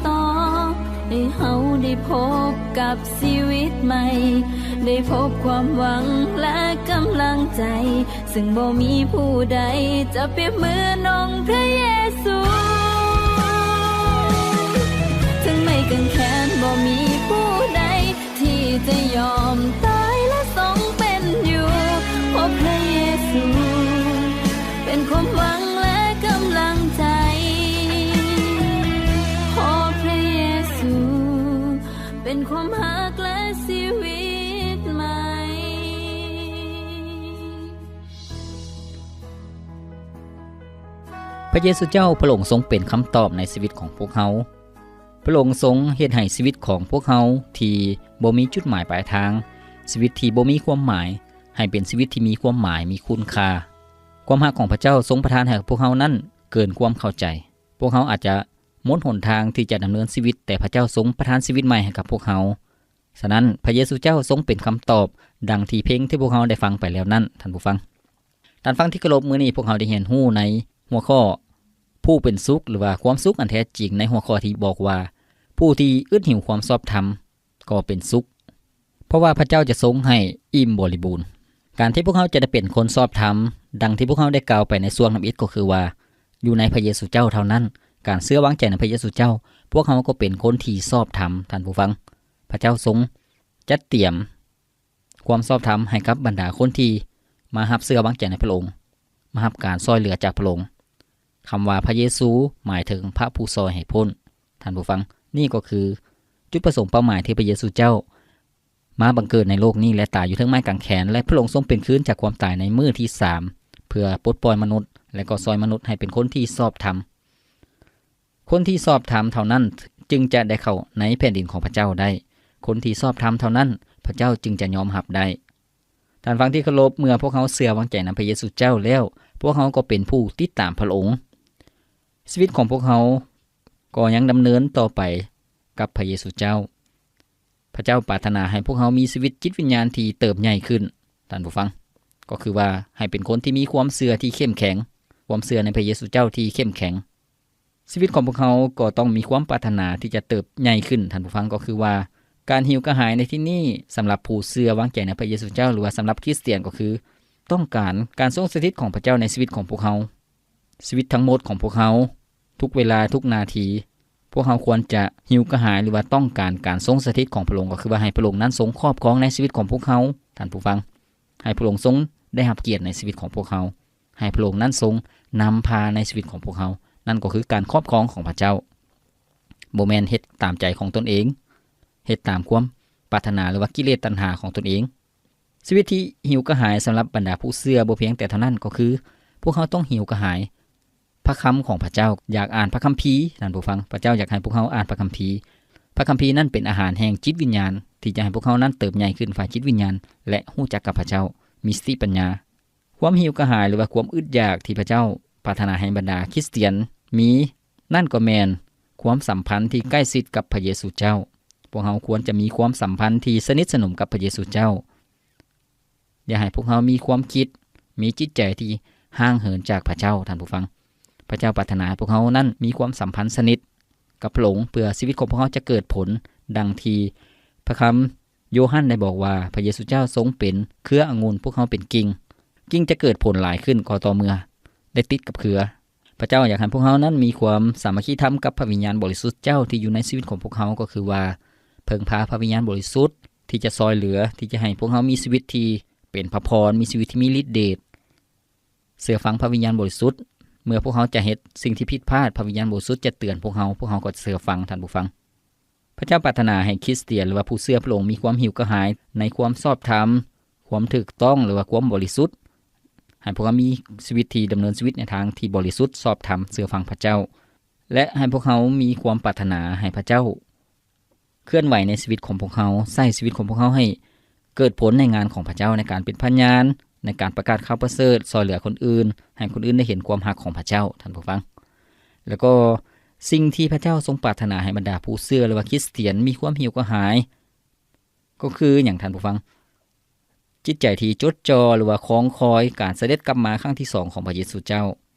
ຕອບ ໃຫ້ເຮົາໄດ້ພົບກັບຊີວິດໃໝ່, ໄດ້ພົບຄວາມຫວັງ ແລະ ກຳລັງໃຈ ເຊິ່ງບໍ່ມີຜູ້ໃດຈະປຽບເໝືອນອົງພະເຢຊູ. ເຖິງໄມ້ກາງແຂນ ບໍ່ມີຜູ້ໃດທີ່ຈະຍອມຕາຍ ແລະ ຊົງເປັນຢູ່ ເພາະພະເຢຊູເປັນຄວາມຫວັງ ແລະ ກຳລັງໃຈ ເພາະພະເຢຊູເປັນຄວາມຮັກ ແລະ ຊີວິດໃໝ່. ພະເຢຊູເຈົ້າ ພະອົງຊົງເປັນຄຳຕອບໃນຊີວິດຂອງພວກເຮົາ. ພະອົງຊົງເຮັດໃຫ້ຊີວິດຂອງພວກເຮົາທີ່ບໍ່ມີຈຸດໝາຍປາຍທາງ, ຊີວິດທີ່ບໍ່ມີຄວາມໝາຍ ໃຫ້ເປັນຊີວິດທີ່ມີຄວາມໝາຍ, ມີຄຸນຄ່າ. ຄວາມຮັກຂອງພະເຈົ້າຊົງປະທານໃຫ້ພວກເຮົານັ້ນເກີນຄວາມເຂົ້າໃຈ. ພວກເຮົາອາດຈະ ມົນຫົນທາງທີ່ຈະດຳເນີນຊີວິດ, ແຕ່ພະເຈົ້າຊົງປະທານຊີວິດໃໝ່ໃຫ້ກັບພວກເຮົາ. ສະນັ້ນ, ພະເຢຊູເຈົ້າຊົງເປັນຄຳຕອບ ດັ່ງທີ່ເພງທີ່ພວກເຮົາໄດ້ຟັງໄປແລ້ວນັ້ນ, ທ່ານຜູ້ຟັງ. ທ່ານຟັງທີ່ເຄົາລົບ, ມື້ນີ້ພວກເຮົາໄດ້ຮຽນຮູ້ໃນຫົວຂໍ້ ຜູ້ເປັນສຸກ ຫຼືວ່າຄວາມສຸກອັນແທ້ຈິງ, ໃນຫົວຂໍ້ທີ່ບອກວ່າ ຜູ້ທີ່ອຶດຫິວຄວາມຊອບທຳ ກໍເປັນສຸກ, ເພາະວ່າພະເຈົ້າຈະຊົງໃຫ້ອີ່ມບໍລິບູນ. ການທີ່ພວກເຮົາຈະໄດ້ເປັນຄົນຊອບທຳ, ດັ່ງທີ່ພວກເຮົາໄດ້ກ່າວໄປໃນຊ່ວງທຳອິດ, ກໍຄືວ່າ ຢູ່ໃນພະເຢຊູເຈົ້າເທົ່ານັ້ນ, ການເຊື່ອວາງໃຈໃນພະເຢຊູເຈົ້າ, ພວກເຮົາກໍເປັນຄົນທີ່ຊອບທຳ, ທ່ານຜູ້ຟັງ. ພະເຈົ້າຊົງຈັດຕຽມຄວາມຊອບທຳໃຫ້ກັບບັນດາຄົນທີ່ມາຮັບເຊື່ອວາງໃຈໃນພະອົງ, ມາຮັບການຊ່ອຍເຫຼືອຈາກພະອົງ. ຄຳວ່າພະເຢຊູໝາຍເຖິງພະຜູ້ຊ່ອຍໃຫ້ພົ້ນ, ທ່ານຜູ້ຟັງ. ນີ້ກໍຄືຈຸດປະສົງເປົ້າໝາຍທີ່ພະເຢຊູເຈົ້າມາບັງເກີດໃນໂລກນີ້ ແລະ ຕາຍຢູ່ເທິງໄມ້ກາງແຂນ, ແລະ ພະອົງຊົງເປັນຄືນຈາກຄວາມຕາຍໃນມື້ທີສາມ ເພື່ອປົດປ່ອຍມະນຸດ ແລະ ກໍຊ່ອຍມະນຸດໃຫ້ເປັນຄົນທີ່ຊອບທຳ. ຄົນທີ່ຊອບທຳເທົ່ານັ້ນຈຶ່ງຈະໄດ້ເຂົ້າໃນແຜ່ນດິນຂອງພະເຈົ້າໄດ້. ຄົນທີ່ຊອບທຳເທົ່ານັ້ນ ພະເຈົ້າຈຶ່ງຈະຍອມຮັບໄດ້. ທ່ານຟັງທີ່ເຄົາລົບ, ເມື່ອພວກເຮົາເຊື່ອວາງໃຈນຳພະເຢຊູເຈົ້າແລ້ວ, ພວກເຮົາກໍເປັນຜູ້ຕິດຕາມພະອົງ. ຊີວິດຂອງພວກເຮົາກໍຍັງດຳເນີນຕໍ່ໄປກັບພະເຢຊູເຈົ້າ. ພະເຈົ້າປາດຖະໜາໃຫ້ພວກເຮົາມີຊີວິດຈິດວິນຍານທີ່ເຕີບໃຫຍ່ຂຶ້ນ, ທ່ານຜູ້ຟັງ, ກໍຄືວ່າໃຫ້ເປັນຄົນທີ່ມີຄວາມເຊື່ອທີ່ເຂັ້ມແຂງ, ຄວາມເຊື່ອໃນພະເຢຊູເຈົ້າທີ່ເຂັ້ມແຂງ. ຊີວິດຂອງພວກເຮົາກໍຕ້ອງມີຄວາມປາດຖະໜາທີ່ຈະເຕີບໃຫຍ່ຂຶ້ນ, ທ່ານຜູ້ຟັງ, ກໍຄືວ່າການຫິວກະຫາຍໃນທີ່ນີ້ ສຳລັບຜູ້ເຊື່ອວາງໃຈໃນພະເຢຊູເຈົ້າ ຫຼືວ່າສຳລັບຄຣິສຕຽນ ກໍຄືຕ້ອງການການຊົງສະຖິດຂອງພະເຈົ້າໃນຊີວິດຂອງພວກເຮົາ. ຊີວິດທັງໝົດຂອງພວກເຮົາ, ທຸກເວລາ, ທຸກນາທີ, ພວກເຮົາຄວນຈະຫິວກະຫາຍ ຫຼືວ່າຕ້ອງການການຊົງສະຖິດຂອງພະອົງ, ກໍຄືວ່າໃຫ້ພະອົງນັ້ນຊົງຄອບຄອງໃນຊີວິດຂອງພວກເຮົາ, ທ່ານຜູ້ຟັງ. ໃຫ້ພະອົງຊົງໄດ້ຮັບກຽດໃນຊີວິດຂອງພວກເຮົາ. ໃຫ້ພະອົງນັ້ນຊົງນຳພາໃນຊີວິດຂອງພວກເຮົາ. ນັ້ນກໍຄືການຄອບຄອງຂອງພະເຈົ້າ. ບໍ່ແມ່ນເຮັດຕາມໃຈຂອງຕົນເອງ, ເຮັດຕາມຄວາມປາດຖະໜາ ຫຼືວ່າກິເລດຕັນຫາຂອງຕົນເອງ. ຊີວິດທີ່ຫິວກະຫາຍສຳລັບບັນດາຜູ້ເຊື່ອບໍ່ພຽງແຕ່ເທົ່ານັ້ນ, ກໍຄືພວກເຮົາຕ້ອງຫິວກະຫາຍພະຄຳຂອງພະເຈົ້າ, ຢາກອ່ານພະຄຳພີ, ທ່ານຜູ້ຟັງ. ພະເຈົ້າຢາກໃຫ້ພວກເຮົາອ່ານພະຄຳພີ. ພະຄຳພີນັ້ນເປັນອາຫານແຫ່ງຈິດວິນຍານ ທີ່ຈະໃຫ້ພວກເຮົານັ້ນເຕີບໃຫຍ່ຂຶ້ນຝ່າຍຈິດວິນຍານ ແລະ ຮູ້ຈັກກັບພະເຈົ້າ, ມີສະຕິປັນຍາ. ຄວາມຫິວກະຫາຍ ຫຼືວ່າຄວາມອຶດຢາກທີ່ພະເຈົ້າປາດຖະໜາໃຫ້ບັນດາຄຣິສຕຽນມີນັ້ນ ກໍແມ່ນຄວາມສຳພັນທີ່ໃກ້ຊິດກັບພະເຢຊູເຈົ້າ. ພວກເຮົາຄວນຈະມີຄວາມສຳພັນທີ່ສະໜິດສະໜົມກັບພະເຢຊູເຈົ້າ. ຢ່າໃຫ້ພວກເຮົາມີຄວາມຄິດ, ມີຈິດໃຈທີ່ຫ່າງເຫີນຈາກພະເຈົ້າ, ທ່ານຜູ້ຟັງ. ພະເຈົ້າປາດຖະໜາໃຫ້ພວກເຮົານັ້ນມີຄວາມສຳພັນສະໜິດກັບພະອົງ, ເພື່ອຊີວິດຂອງພວກເຮົາຈະເກີດຜົນ, ດັ່ງທີ່ພະຄຳ ໂຢຮັນໄດ້ບອກວ່າ ພະເຢຊູເຈົ້າຊົງເປັນເຄືອອະງຸ່ນ, ພວກເຮົາເປັນກິ່ງ. ກິ່ງຈະເກີດຜົນຫຼາຍຂຶ້ນກໍຕໍ່ເມື່ອໄດ້ຕິດກັບເຄືອ. ພະເຈົ້າຢາກໃຫ້ພວກເຮົານັ້ນມີຄວາມສາມັກຄີທຳກັບພະວິນຍານບໍລິສຸດເຈົ້າທີ່ຢູ່ໃນຊີວິດຂອງພວກເຮົາ, ກໍຄືວ່າເພິ່ງພາພະວິນຍານບໍລິສຸດທີ່ຈະຊ່ອຍເຫຼືອ, ທີ່ຈະໃຫ້ພວກເຮົາມີຊີວິດທີ່ເປັນພະພອນ, ມີຊີວິດທີ່ມີລິດເດດ. ເຊື່ອຟັງພະວິນຍານບໍລິສຸດ. ເມື່ອພວກເຮົາຈະເຮັດສິ່ງທີ່ຜິດພາດ, ພະວິນຍານບໍລິສຸດຈະເຕືອນພວກເຮົາ, ພວກເຮົາກໍຈະເຊື່ອຟັງ, ທ່ານຜູ້ຟັງ. ພະເຈົ້າປາດຖະໜາໃຫ້ຄຣິສຕຽນ ຫຼືວ່າຜູ້ເຊື່ອພະອົງມີຄວາມຫິວກະຫາຍໃນຄວາມຊອບທຳ, ຄວາມຖືກຕ້ອງ ຫຼືວ່າຄວາມບໍລິສຸດ, ໃຫ້ພວກເຮົາມີຊີວິດທີ່ດຳເນີນຊີວິດໃນທາງທີ່ບໍລິສຸດ, ຊອບທຳ, ເຊື່ອຟັງພະເຈົ້າ ແລະ ໃຫ້ພວກເຮົາມີຄວາມປາດຖະໜາໃຫ້ພະເຈົ້າເຄື່ອນໄຫວໃນຊີວິດຂອງພວກເຮົາ, ໃຊ້ຊີວິດຂອງພວກເຮົາໃຫ້ເກີດຜົນໃນງານຂອງພະເຈົ້າ, ໃນການເປັນພະຍານ, ໃນການປະກາດຂ່າວປະເສີດ, ຊ່ອຍເຫຼືອຄົນອື່ນ, ໃຫ້ຄົນອື່ນໄດ້ເຫັນຄວາມຮັກຂອງພະເຈົ້າ, ທ່ານຜູ້ຟັງ. ແລ້ວກໍສິ່ງທີ່ພະເຈົ້າຊົງປາດຖະໜາໃຫ້ບັນດາຜູ້ເຊື່ອ ຫຼືວ່າຄຣິສຕຽນມີຄວາມຫິວກະຫາຍ ກໍຄືຫຍັງ, ທ່ານຜູ້ຟັງ? ຈິດໃຈທີ່ຈົດຈ່ອ ຫຼືວ່າຄອງຄອຍການສະເດັດກັບມາຄັ້ງທີສອງຂອງພະເຢຊູເຈົ້າ.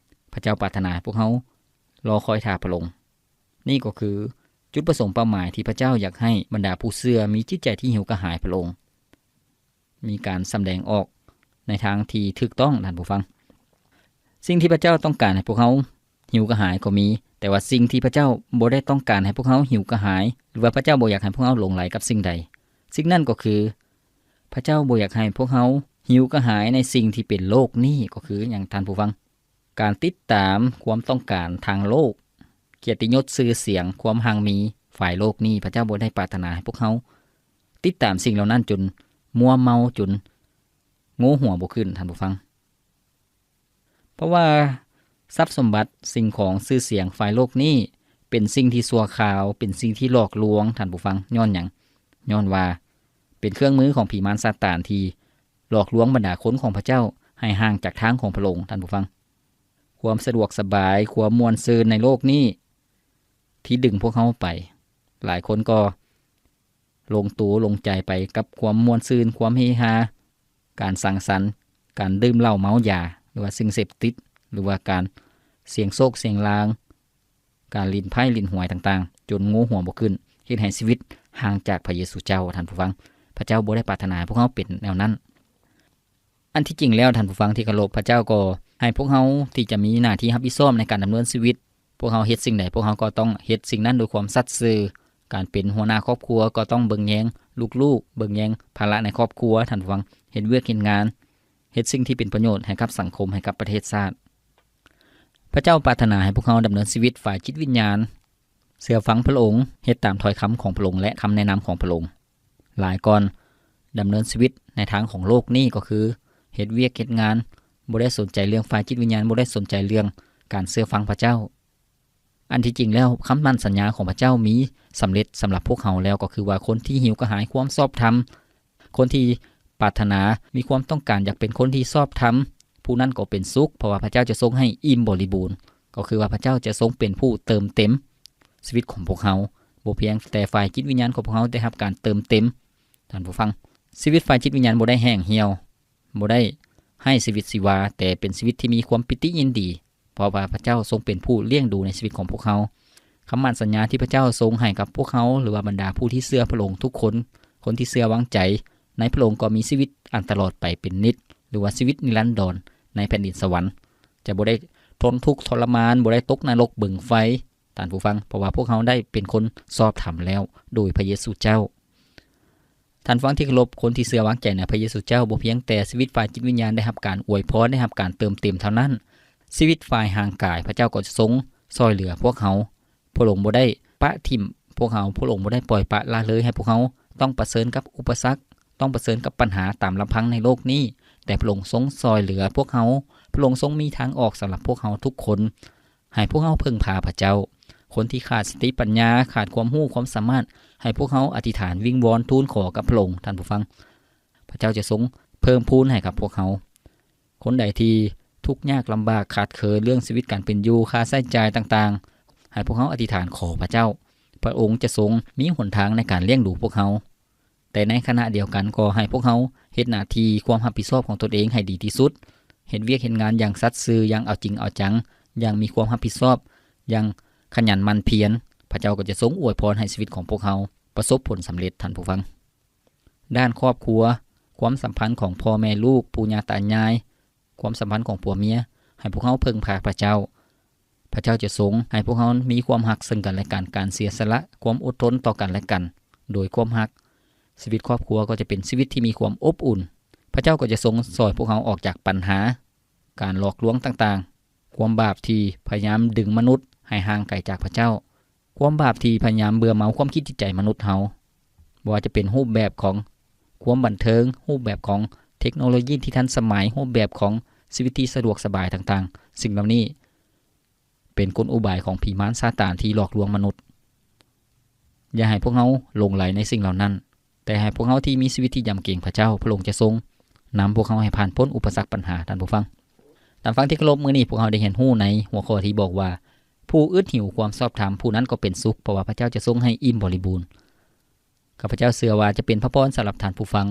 ພະເຈົ້າປາດຖະໜາໃຫ້ພວກເຮົາລໍຄອຍຖ້າພະອົງ. ນີ້ກໍຄືຈຸດປະສົງເປົ້າໝາຍທີ່ພະເຈົ້າຢາກໃຫ້ບັນດາຜູ້ເຊື່ອມີຈິດໃຈທີ່ຫິວກະຫາຍພະອົງ. ມີການສຳແດງອອກໃນທາງທີ່ຖືກຕ້ອງ, ທ່ານຜູ້ຟັງ. ສິ່ງທີ່ພະເຈົ້າຕ້ອງການໃຫ້ພວກເຮົາຫິວກະຫາຍກໍມີ, ແຕ່ວ່າສິ່ງທີ່ພະເຈົ້າບໍ່ໄດ້ຕ້ອງການໃຫ້ພວກເຮົາຫິວກະຫາຍ ຫຼືວ່າພະເຈົ້າບໍ່ຢາກໃຫ້ພວກເຮົາຫຼົງໄຫຼກັບສິ່ງໃດ, ສິ່ງນັ້ນກໍຄື ພະເຈົ້າບໍ່ຢາກໃຫ້ພວກເຮົາຫິວກະຫາຍໃນສິ່ງທີ່ເປັນໂລກນີ້. ກໍຄືຫຍັງ, ທ່ານຜູ້ຟັງ? ການຕິດຕາມຄວາມຕ້ອງການທາງໂລກ, ກຽດຕິຍົດ, ຊື່ສຽງ, ຄວາມຮັ່ງມີຝ່າຍໂລກນີ້. ພະເຈົ້າບໍ່ໄດ້ປາດຖະໜາໃຫ້ພວກເຮົາຕິດຕາມສິ່ງເຫຼົ່ານັ້ນຈົນມົວເມົາ, ຈົນໂງ່ຫົວບໍ່ຂຶ້ນ, ທ່ານຜູ້ຟັງ. ເພາະວ່າຊັບສົມບັດ, ສິ່ງຂອງ, ຊື່ສຽງຝ່າຍໂລກນີ້ ເປັນສິ່ງທີ່ຊົ່ວຄາວ, ເປັນສິ່ງທີ່ຫຼອກລວງ, ທ່ານຜູ້ຟັງ. ຍ້ອນຫຍັງ? ຍ້ອນວ່າເປັນເຄື່ອງມືຂອງຜີມານຊາຕານທີ່ຫຼອກລວງບັນດາຄົນຂອງພະເຈົ້າໃຫ້ຫ່າງຈາກທາງຂອງພະອົງ, ທ່ານຜູ້ຟັງ. ຄວາມສະດວກສະບາຍ, ຄວາມມ່ວນຊື່ນໃນໂລກນີ້ ທີ່ດຶງພວກເຮົາໄປ. ຫຼາຍຄົນກໍລົງໂຕລົງໃຈໄປກັບຄວາມມ່ວນຊື່ນ, ຄວາມເຮຮາ, ການສັງສັນ, ການດື່ມເຫຼົ້າເມົາຢາ ຫຼືວ່າສິ່ງເສບຕິດ ຫຼືວ່າການສ່ຽງໂຊກສ່ຽງລາງ, ການຫຼິ້ນໄພ້ຫຼິ້ນຫວຍຕ່າງໆ ຈົນໂງ່ຫົວບໍ່ຂຶ້ນ, ເຮັດໃຫ້ຊີວິດຫ່າງຈາກພະເຢຊູເຈົ້າ. ທ່ານຜູ້ຟັງ, ພະເຈົ້າບໍ່ໄດ້ປາດຖະໜາໃຫ້ພວກເຮົາເປັນແນວນັ້ນ. ອັນທີ່ຈິງແລ້ວ, ທ່ານຜູ້ຟັງທີ່ເຄົາລົບ, ພະເຈົ້າກໍໃຫ້ພວກເຮົາທີ່ຈະມີໜ້າທີ່ຮັບຜິດຊອບໃນການດຳເນີນຊີວິດ. ພວກເຮົາເຮັດສິ່ງໃດ, ພວກເຮົາກໍຕ້ອງເຮັດສິ່ງນັ້ນດ້ວຍຄວາມສັດຊື່. ການເປັນຫົວໜ້າຄອບຄົວກໍຕ້ອງເບິ່ງແຍງລູກໆ, ເບິ່ງແຍງພາລະໃນຄອບຄົວ, ທ່ານຜູ້ຟັງ, ເຮັດວຽກເຮັດງານ, ເຮັດສິ່ງທີ່ເປັນປະໂຫຍດໃຫ້ກັບສັງຄົມ, ໃຫ້ກັບປະເທດຊາດ. ພະເຈົ້າປາດຖະໜາໃຫ້ພວກເຮົາດຳເນີນຊີວິດຝ່າຍຈິດວິນຍານ, ເຊື່ອຟັງພະອົງ, ເຮັດຕາມຖ້ອຍຄຳຂອງພະອົງ ແລະ ຄຳແນະນຳຂອງພະອົງ. ຫຼາຍກ່ອນດຳເນີນຊີວິດໃນທາງຂອງໂລກນີ້ກໍຄືເຮັດວຽກເຮັດງານ, ບໍ່ໄດ້ສົນໃຈເລື່ອງຝ່າຍຈິດວິນຍານ, ບໍ່ໄດ້ສົນໃຈເລື່ອງການເຊື່ອຟັງພະເຈົ້າ. ອັນທີ່ຈິງແລ້ວ, ຄຳໝັ້ນສັນຍາຂອງພະເຈົ້າມີສຳເລັດສຳລັບພວກເຮົາແລ້ວ, ກໍຄືວ່າຄົນທີ່ຫິວກະຫາຍຄວາມຊອບທຳ, ຄົນທີ່ປາດຖະໜາ, ມີຄວາມຕ້ອງການຢາກເປັນຄົນທີ່ຊອບທຳ, ຜູ້ນັ້ນກໍເປັນສຸກ, ເພາະວ່າພະເຈົ້າຈະຊົງໃຫ້ອີ່ມບໍລິບູນ. ກໍຄືວ່າພະເຈົ້າຈະຊົງເປັນຜູ້ເຕີມເຕັມຊີວິດຂອງພວກເຮົາ. ບໍ່ພຽງແຕ່ຝ່າຍຈິດວິນຍານຂອງພວກເຮົາໄດ້ຮັບການເຕີມເຕັມ, ທ່ານຜູ້ຟັງ, ຊີວິດຝ່າຍຈິດວິນຍານບໍ່ໄດ້ແຫ້ງຫ່ຽວ, ບໍ່ໄດ້ໄຮ້ຊີວິດຊີວາ, ແຕ່ເປັນຊີວິດທີ່ມີຄວາມປີຕິຍິນດີ, ເພາະວ່າພະເຈົ້າຊົງເປັນຜູ້ລ້ຽງດູໃນຊີວິດຂອງພວກເຮົາ. ຄຳໝັ້ນສັນຍາທີ່ພະເຈົ້າຊົງໃຫ້ກັບພວກເຮົາ ຫຼືວ່າບັນດາຜູ້ທີ່ເຊື່ອພະອົງທຸກຄົນ, ຄົນທີ່ເຊື່ອວາງໃຈໃນພະອົງກໍມີຊີວິດອັນຕະຫຼອດໄປເປັນນິດ ຫຼືວ່າຊີວິດນິລັນດອນໃນແຜ່ນດິນສະຫວັນ, ຈະບໍ່ໄດ້ທົນທຸກທໍລະມານ, ບໍ່ໄດ້ຕົກນະລົກເບິ່ງໄຟ, ທ່ານຜູ້ຟັງ, ເພາະວ່າພວກເຮົາໄດ້ເປັນຄົນຊອບທຳແລ້ວໂດຍພະເຢຊູເຈົ້າ. ທ່ານຟັງທີ່ເຄົາລົບ, ຄົນທີ່ເຊື່ອວາງໃຈໃນພະເຢຊູເຈົ້າ ບໍ່ພຽງແຕ່ຊີວິດຝ່າຍຈິດວິນຍານໄດ້ຮັບການອວຍພອນ, ໄດ້ຮັບການເຕີມເຕັມເທົ່ານັ້ນ, ຊີວິດຝ່າຍຮ່າງກາຍ ພະເຈົ້າກໍຈະຊົງຊ່ອຍເຫຼືອພວກເຮົາ. ພະອົງບໍ່ໄດ້ປະຖິ້ມພວກເຮົາ, ພະອົງບໍ່ໄດ້ປ່ອຍປະລະເລີຍໃຫ້ພວກເຮົາຕ້ອງປະເຊີນກັບອຸປະສັກ, ຕ້ອງປະເຊີນກັບບັນຫາຕາມລຳພັງໃນໂລກນີ້, ແຕ່ພະອົງຊົງຊ່ອຍເຫຼືອພວກເຮົາ, ພະອົງຊົງມີທາງອອກສຳລັບພວກເຮົາທຸກຄົນ. ໃຫ້ພວກເຮົາເພິ່ງພາພະເຈົ້າ. ຄົນທີ່ຂາດສະຕິປັນຍາ, ຂາດຄວາມຮູ້ຄວາມສາມາດ, ໃຫ້ພວກເຮົາອະທິຖານວິງວອນທູນຂໍກັບພະອົງ, ທ່ານຜູ້ຟັງ. ພະເຈົ້າຈະຊົງເພີ່ມພູນໃຫ້ກັບພວກເຮົາ. ຄົນໃດທີ່ທຸກຍາກລຳບາກ, ຂາດເຂີນເລື່ອງຊີວິດການເປັນຢູ່, ຄ່າໃຊ້ຈ່າຍຕ່າງໆ, ໃຫ້ພວກເຮົາອະທິຖານຂໍພະເຈົ້າ. ພະອົງຈະຊົງມີຫົນທາງໃນການລ້ຽງດູພວກເຮົາ. ແຕ່ໃນຂະນະດຽວກັນກໍໃຫ້ພວກເຮົາເຮັດໜ້າທີ່ຄວາມຮັບຜິດຊອບຂອງຕົນເອງໃຫ້ດີທີ່ສຸດ, ເຮັດວຽກເຮັດງານຢ່າງສັດຊື່, ຢ່າງເອົາຈິງເອົາຈັງ, ຢ່າງມີຄວາມຮັບຜິດຊອບ, ຢ່າງຂະຫຍັນໝັ່ນພຽນ. ພະເຈົ້າກໍຈະຊົງອວຍພອນໃຫ້ຊີວິດຂອງພວກເຮົາປະສົບຜົນສຳເລັດ, ທ່ານຜູ້ຟັງ. ດ້ານຄອບຄົວ, ຄວາມສຳພັນຂອງພໍ່ແມ່ລູກ, ປູ່ຍ່າຕາຍາຍ, ຄວາມສຳພັນຂອງຜົວເມຍ, ໃຫ້ພວກເຮົາເພິ່ງພາພະເຈົ້າ. ພະເຈົ້າຈະຊົງໃຫ້ພວກເຮົາມີຄວາມຮັກເຊິ່ງກັນແລະກັນ, ການເສຍສະຫຼະ, ຄວາມອົດທົນຕໍ່ກັນແລະກັນ. ໂດຍຄວາມຮັກ, ຊີວິດຄອບຄົວກໍຈະເປັນຊີວິດທີ່ມີຄວາມອົບອຸ່ນ. ພະເຈົ້າກໍຈະຊົງຊ່ອຍພວກເຮົາອອກຈາກບັນຫາ, ການຫຼອກລວງຕ່າງໆ, ຄວາມບາບທີ່ພະຍາຍາມດຶງມະນຸດໃຫ້ຫ່າງໄກຈາກພະເຈົ້າ. ຄວາມບາບທີ່ພະຍາຍາມເບື່ອເມົາຄວາມຄິດຈິດໃຈມະນຸດເຮົາ, ບໍ່ວ່າຈະເປັນຮູບແບບຂອງຄວາມບັນເທີງ, ຮູບແບບຂອງເທັກໂນໂລຢີທີ່ທັນສະໄໝ, ຮູບແບບຂອງຊີວິດທີ່ສະດວກສະບາຍຕ່າງໆ, ສິ່ງເຫຼົ່ານີ້ເປັນກົນອຸບາຍຂອງຜີມານຊາຕານທີ່ຫຼອກລວງມະນຸດ. ຢ່າໃຫ້ພວກເຮົາຫຼົງໄຫຼໃນສິ່ງເຫຼົ່ານັ້ນ, ແຕ່ໃຫ້ພວກເຮົາທີ່ມີຊີວິດທີ່ຢຳເກງພະເຈົ້າ, ພະອົງຈະຊົງນຳພວກເຮົາໃຫ້ຜ່ານພົ້ນອຸປະສັກບັນຫາ, ທ່ານຜູ້ຟັງ. ທ່ານຟັງທີ່ເຄົາລົບ, ມື້ນີ້ພວກເຮົາໄດ້ຮຽນຮູ້ໃນຫົວຂໍ້ທີ່ບອກວ່າ, ຜູ້ອຶດຫິວຄວາມຊອບທຳ, ຜູ້ນັ້ນກໍເປັນສຸກ, ເພາະວ່າພະເຈົ້າຈະຊົງໃຫ້ອີ່ມບໍລິບູນ. ຂ້າພະເຈົ້າເຊື່ອວ່າຈະເປັນພະພອນສຳລັບທ່ານຜູ້ຟັງ.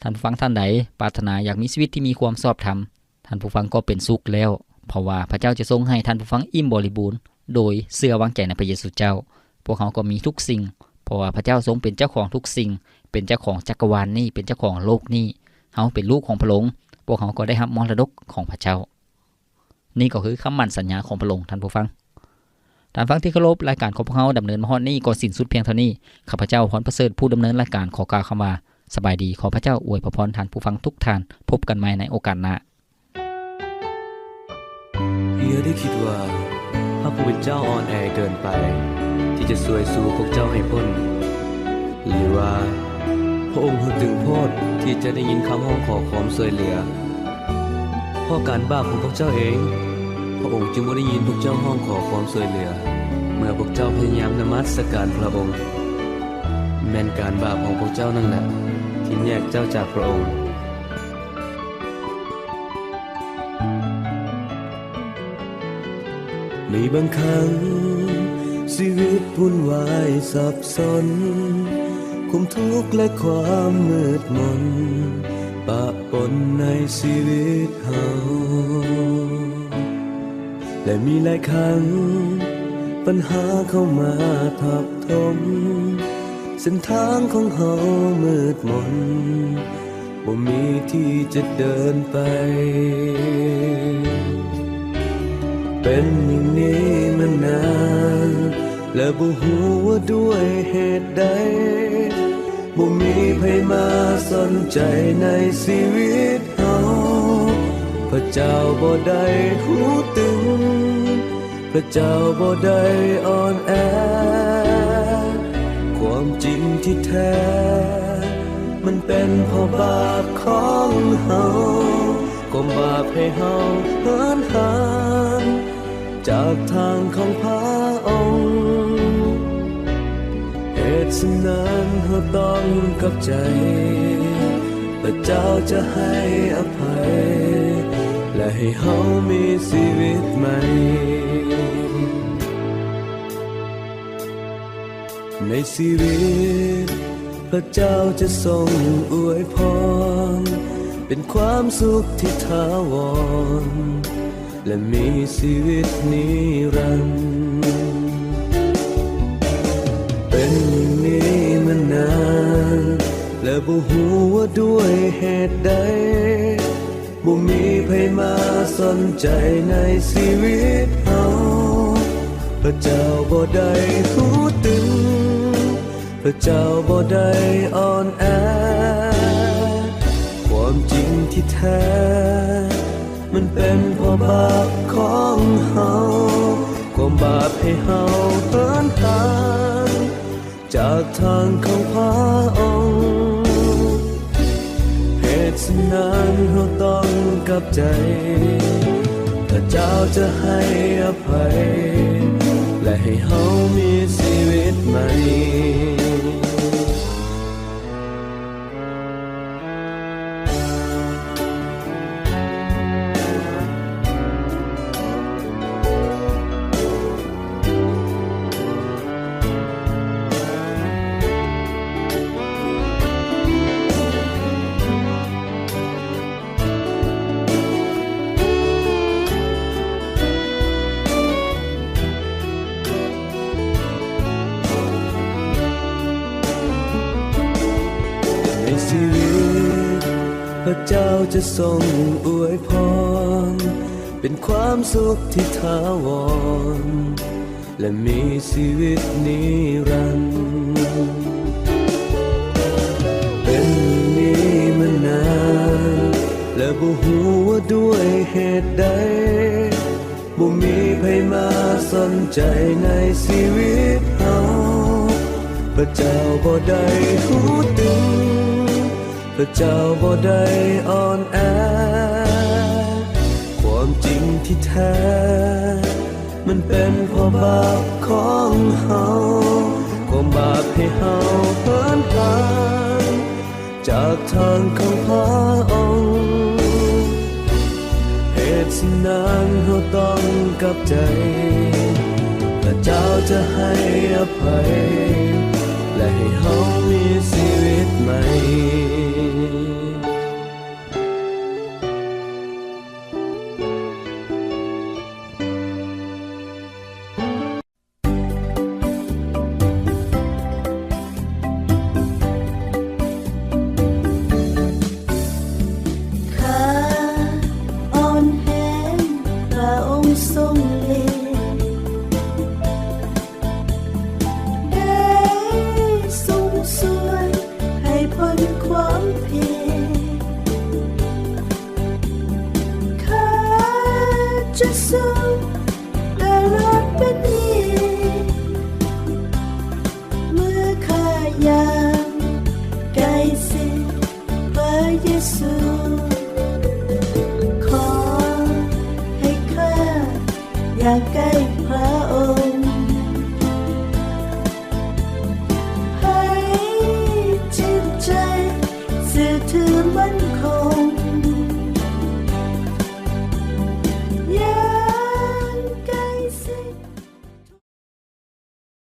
ທ່ານຜູ້ຟັງທ່ານໃດປາດຖະໜາຢາກມີຊີວິດທີ່ມີຄວາມຊອບທຳ, ທ່ານຜູ້ຟັງກໍເປັນສຸກແລ້ວ, ເພາະວ່າພະເຈົ້າຈະຊົງໃຫ້ທ່ານຜູ້ຟັງອີ່ມບໍລິບູນ ໂດຍເຊື່ອວາງໃຈໃນພະເຢຊູເຈົ້າ. ພວກເຮົາກໍມີທຸກສິ່ງ, ເພາະວ່າພະເຈົ້າຊົງເປັນເຈົ້າຂອງທຸກສິ່ງ, ເປັນເຈົ້າຂອງຈັກກະວານນີ້, ເປັນເຈົ້າຂອງໂລກນີ້. ເຮົາເປັນລູກຂອງພະອົງ, ພວກເຮົາກໍໄດ້ຮັບມໍລະດົກຂອງພະເຈົ້າ. ນີ້ກໍຄືຄຳໝັ້ນສັນຍາຂອງພະອົງ, ທ່ານຜູ້ຟັງ. ທ່ານຟັງທີ່ເຄົາລົບ, ລາຍການຂອງພວກເຮົາດຳເນີນມາຮອດນີ້ກໍສິ້ນສຸດພຽງເທົ່ານີ້. ຂ້າພະເຈົ້າ ພອນປະເສີດ ຜູ້ດຳເນີນລາຍການ ຂໍກ່າວຄຳວ່າ ສະບາຍດີ. ຂໍພະເຈົ້າອວຍພະພອນທ່ານຜູ້ຟັງທຸກທ່ານ. ພົບກັນໃໝ່ໃນໂອກາດໜ້າ. ຢ່າໄດ້ຄິດວ່າພະຜູ້ເປັນເຈົ້າອ່ອນແອເກີນໄປ ທີ່ຈະຊ່ວຍຊູພວກເຈົ້າໃຫ້ພົ້ນ, ຫຼືວ່າພະອົງຫຶດຕຶງໂພດ ທີ່ຈະໄດ້ຍິນຄຳຮ້ອງຂໍຄວາມຊ່ວຍເຫຼືອ. ເພາະການບາບຂອງພວກເຈົ້າເອງ, ພະອົງຈຶ່ງບໍ່ໄດ້ຍິນພວກເຈົ້າຮ້ອງຂໍຄວາມຊ່ວຍເຫຼືອ. ເມື່ອພວກເຈົ້າພະຍາຍາມນະມັດສະການພະອົງ, ແມ່ນການບາບຂອງພວກເຈົ້ານັ້ນແຫຼະ ທີ່ແຍກເຈົ້າຈາກພະອົງ. ໃນບາງຄັ້ງ, ຊີວິດວຸ່ນວາຍສັບສົນ, ຄວາມທຸກ ແລະ ຄວາມມືດມົນ ປະປົນໃນຊີວິດເຮົາ ແລະ ມີຫຼາຍຄັ້ງ ບັນຫາເຂົ້າມາທັບ ທົມ, ເສັ້ນທາງຂອງເຮົາມືດມົນ, ບໍ່ມີທີ່ຈະເດີນໄປ. ເປັນຢ່າງນີ້ມານານ, ແລະ ບໍ່ຮູ້ວ່າດ້ວຍເຫດໃດ, ບໍ່ມີໃຜມາສົນໃຈໃນຊີວິດເຮົາ. ພະເຈົ້າບໍ່ໄດ້ຮູ້ຕື່ມ, ພະເຈົ້າບໍ່ໄດ້ອ່ອນແອ. ຄວາມຈິງທີ່ແທ້ ມັນເປັນເພາະບາບຂອງເຮົາ, ຄວາມບາບໃຫ້ເຮົາເຫີນຫ່າງຈາກທາງຂອງພະອົງ. ເຫດສະນັ້ນເຮົາຕ້ອງກັບໃຈ, ພະເຈົ້າຈະໃຫ້ອະໄພ ແລະ ໃຫ້ເຮົາມີຊີວິດໃໝ່. ໃນຊີວິດ ພະເຈົ້າຈະຊົງອວຍພອນ ເປັນຄວາມສຸກທີ່ຖາວອນ ແລະ ມີຊີວິດນິລັນ. ເປັນຢ່າງນີ້ມານານ ແລະ ບໍ່ຮູ້ວ່າດ້ວຍເຫດໃດ, ບໍ່ມີໃຜມາສົນໃຈໃນຊີວິດເຮົາ. ພະເຈົ້າບໍ່ໄດ້ຮູ້ຕື່ມ, ພະເຈົ້າບໍ່ໄດ້ອ່ອນແອ. ຄວາມຈິງທີ່ແທ້ ມັນເປັນເພາະບາບຂອງເຮົາ, ຄວາມບາບໃຫ້ເຮົາເຫີນຫ່າງ ຈາກທາງຂອງພະອົງ. ເຫດສະນັ້ນເຮົາຕ້ອງກັບໃຈ, ພະເຈົ້າຈະໃຫ້ອະໄພ ແລະ ໃຫ້ເຮົາມີຊີວິດໃໝ່. ໃນຊີວິດ ພະເຈົ້າຈະຊົງອວຍພອນ ເປັນຄວາມສຸກທີ່ຖາວອນ ແລະ ມີຊີວິດນິລັນ. ເປັນນີ້ມານານ ແລະ ບໍ່ຮູ້ວ່າດ້ວຍເຫດໃດ ບໍ່ມີໃຜມາສົນໃຈໃນຊີວິດເຮົາ. ພະເຈົ້າບໍ່ໄດ້ຮູ້ຕື່ມ, ພະເຈົ້າບໍ່ໄດ້ອ່ອນແອ. ຄວາມຈິງທີ່ແທ້ ມັນເປັນເພາະບາບຂອງເຮົາ, ຄວາມບາບໃຫ້ເຮົາເຫີນຫ່າງຈາກທາງຂອງພະອົງ. ເຫດສະນັ້ນເຮົາຕ້ອງກັບໃຈ, ພະເຈົ້າຈະໃຫ້ອະໄພ ແລະ ໃຫ້ເຮົາມີຊີວິດໃໝ່. ຂ້າອ່ອນແຮງ ພະອົງຊົງເມດ ໄດ້ຊົງຊ່ວຍໃຫ້ພົ້ນຄວາມຜິດ. ຂ້າຈະສູ້ຕະຫຼອດເປັນນິດ ເມື່ອຂ້າຍ່າງໃກ້ຊິດພະເຢຊູ. ຂໍໃຫ້ຂ້າຍ່າງໃກ້